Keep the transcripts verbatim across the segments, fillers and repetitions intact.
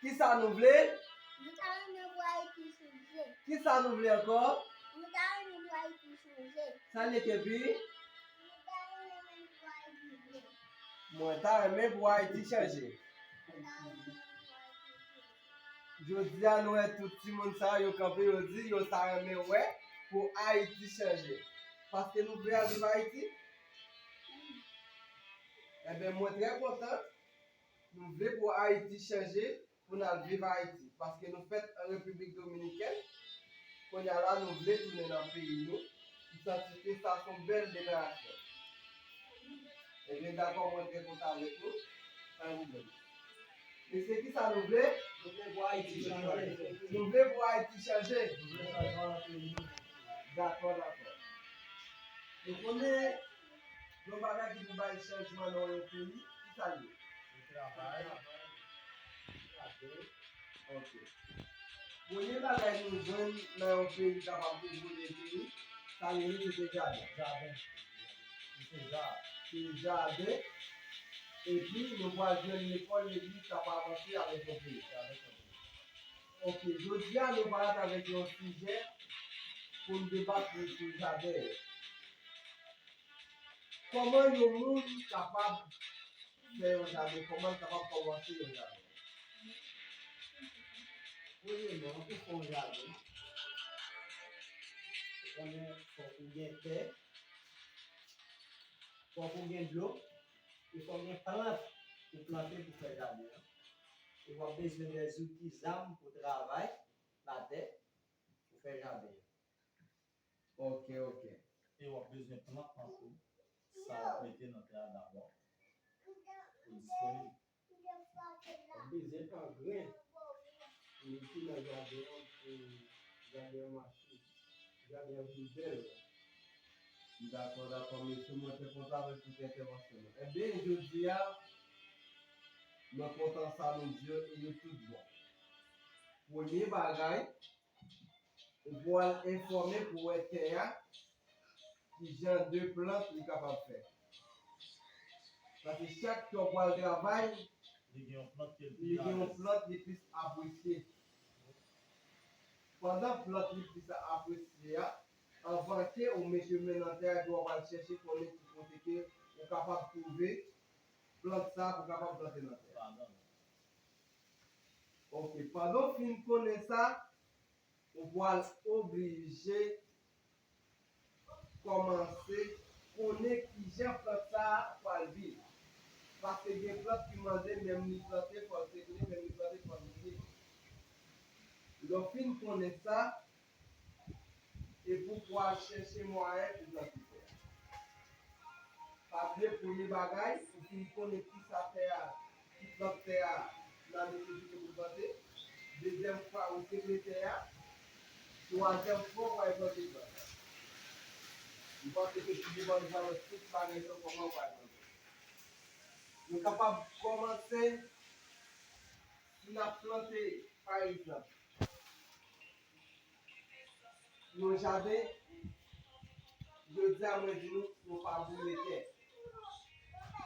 Kisa nou vle? Nou ta renmen pou Ayiti chanje. Kisa nou vle ankò? Nou ta renmen pou Ayiti chanje. Sa l ye, Kepi? Nou ta renmen pou Ayiti chanje. Mwen ta renmen pou Ayiti chanje. Nou ta renmen pou Ayiti chanje. Jodi a, nou wè tout timoun sa yo kanpe, yo di yo ta renmen wè pou Ayiti chanje. Paske nou vle al viv Ayiti? Ebyen, mwen trè kontan. Nou vle pou Ayiti chanje, pou n al viv Ayiti. Paske nou fèt an Repiblik Dominikèn, kounye a la, nou vle tounen nan peyi nou. Nou santi ke sa se yon bèl deklarasyon. Ebyen, dakò, mwen trè kontan avèk nou. Pa gen pwoblèm. Mesye, kisa nou vle? Nou vle pou Ayiti chanje. Nou vle pou Ayiti chanje. Nou vle chanjman nan peyi nou. Dakò, dakò. Nou konnen yon bagay ki pou bay chanjman nan yon peyi, kisa l ye? Se travay. Ok. Premye bagay nou jwenn nan yon peyi kapab evolye peyi, sa nou ye, se te jaden. Jaden. Se ja-, se jaden. Epi nou pral jwenn lekòl, legliz k ap avanse avèk yon peyi. Avèk yon peyi. Ok, jodi a nou parèt avèk yon sijè pou n debat sou, sou jaden. Kòman yon moun kapab fè yon jaden? Kòman l kapab kòmanse yon jaden? Premyèman, pou fè yon jaden, ou konnen fòk ou gen tè, fòk ou gen dlo, e fòk gen plant pou plante pou fè jaden an. E w ap bezwen de zouti, zam pou travay latè, pou fè jaden an. Ok, ok. E w ap bezwen plant lan tou, sa w ap mete nan tè a dabò, pou disponib. W ap bezwen angren pou mete nan jaden an, pou jaden an mache, jaden an vin bèl. Dakò, dakò, mesye, mwen te kontan avèk tout entèvansyon nou. Ebyen, jodi a, mwen kontan sa nou di yo, e yo tout bon. Premye bagay, ou pral enfòme pou wè tè a, ki jan de plant li kapab fè. Paske chak ke w pral travay, li gen yon plant ke l pi, li gen yon plant li plis apresye. Pandan plant li plis apresye a, anvan ke ou mete men nan tè a, epi w pral chèche konnen ki kote ke ou kapab twouve plant sa a pou kapab plante nan tè a. Ok, pandan w fin konnen sa, ou pral oblije kòmanse konnen kijan plant sa a pral viv. Paske gen plant ki mande menm li plante, fò l segle, menm li plante, fò l segle. Lè w fin konnen sa, epi w pral chèche mwayen pou plante tè a. Pa bliye, premye bagay, ou fin konnen kisa tè a, ki plant tè a nan nesesite pou plante. Dezyèm fwa, ou segle tè a. Twazyèm fwa, ou pral plante plant la. M panse ke pi devan, nou pral wè tout bagay sa yo, kòman ou pral plante. Nou kapab kòmanse, si n ap plante, pa egzanp, yon jaden, jodi a mwen di nou, nou pa boule tè.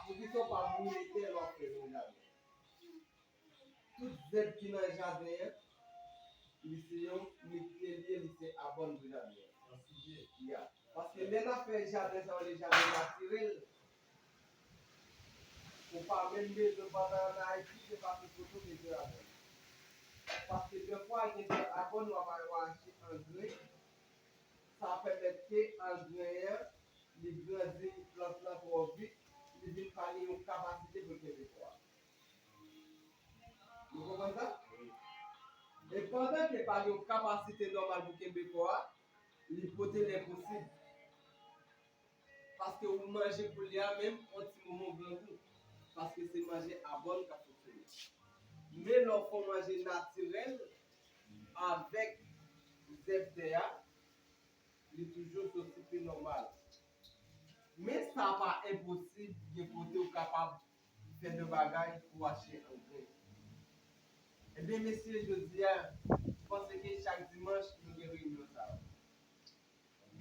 Poukisa w pa boule tè lè w ap fè yon jaden? Tout zèb ki nan jaden an, li se yon, li, li, li, li se abòn pou jaden an. Ya. Paske lè n ap fè jaden sa yo, le jaden natirèl, ou pa menm bezwen, pandan ann Ayiti, se pa tout kote w bezwen abòn. Paske dèfwa, gen de abòn w ap al achte angren, sa pèmèt ke angren an, li grandi plant lan twò vit, li vin pa gen yon kapasite pou l kenbe kò a. Nou konprann sa? E pandan ke pa gen yon kapasite nòmal pou kenbe kò a, li pote lè posib. Paske ou manje koulye a menm, yon ti moman ou grangou. Paske se manje abòn k ap fonksyone. Men lè w fè yon manje natirèl avèk zèb tè a, li toujou soti pi nòmal. Men sa pa enposib, gen kote ou kapab fè de bagay pou achte angren. Ebyen, mesye, jodi a, m panse ke chak dimanch, nou gen reyinyon sa yo.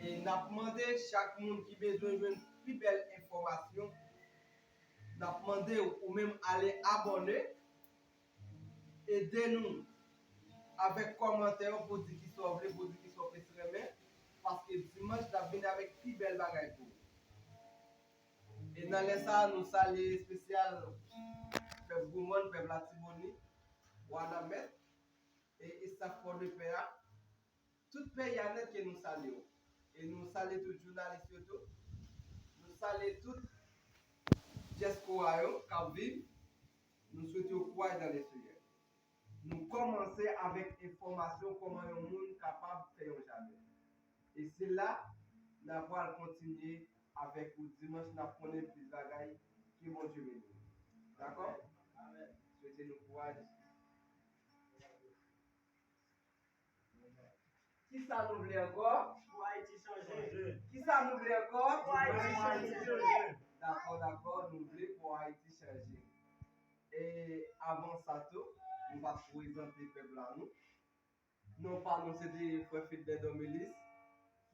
E n ap mande chak moun ki bezwen jwenn pi bèl enfòmasyon, n ap mande w, ou menm, ale abòne. ede nou avèk kòmantè w pou di kisa w vle, pou di kisa w plis renmen, paske dimanch n ap vin avèk pi bèl bagay pou ou. E nan lè sa a, nou salye espesyal pèp Gwoumonn, pèp Latibonit, Wanament, e estaf Pòdepè a. Tout peyi a nèt ke nou salye w. E nou salye tout jounalis yo tou. Nou salye tout dyaspora yo k ap viv. Nou swete yo kouraj nan Lesenyè. Nou kòmanse avèk enfòmasyon kòman yon moun kapab fè yon jaden. E se la n a pral kontinye avèk ou dimanch, n ap konnen plis bagay. Ke Bondye beni nou. Dakò? Swete nou kouraj. Kisa nou vle ankò? Pou Ayiti chanje. Kisa nou vle ankò? Pou Ayiti chanje. Dakò, dakò, nou vle pou Ayiti chanje. E avan sa tou, nou va prezante pèp la nou. Non pa nou se te frè Fedner Domilis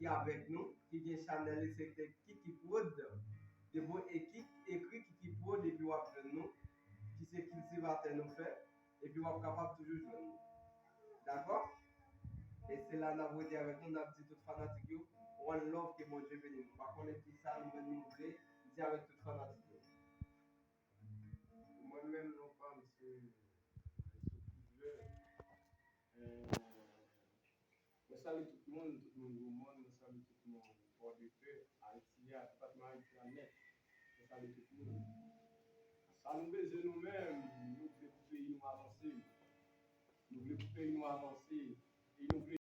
ki avèk nou, ki gen chanèl li se te Kiki Prod. Depi w ekri, ekri Kiki Prod epi w ap jwenn nou, ki se kiltivatè nou fè, epi w ap kapab toujou jwenn nou. Dakò? E se la n ap rete avèk nou, n ap di tout fanatik yo, one love, ke Bondye beni nou. M pa konnen kisa nou menm nou vle di avèk tout fanatik yo. Mwen menm, non pa m se Sou Koulè. Eh, mwen salye tout moun, tout moun Gwoumonn, mwen salye tout moun Pòdepè, Ayiti a, depatman Ayiti a nèt. Mwen salye tout moun. Sa nou bezwen nou menm, nou vle pou peyi nou avanse. Nou vle pou peyi nou avanse. E nou vle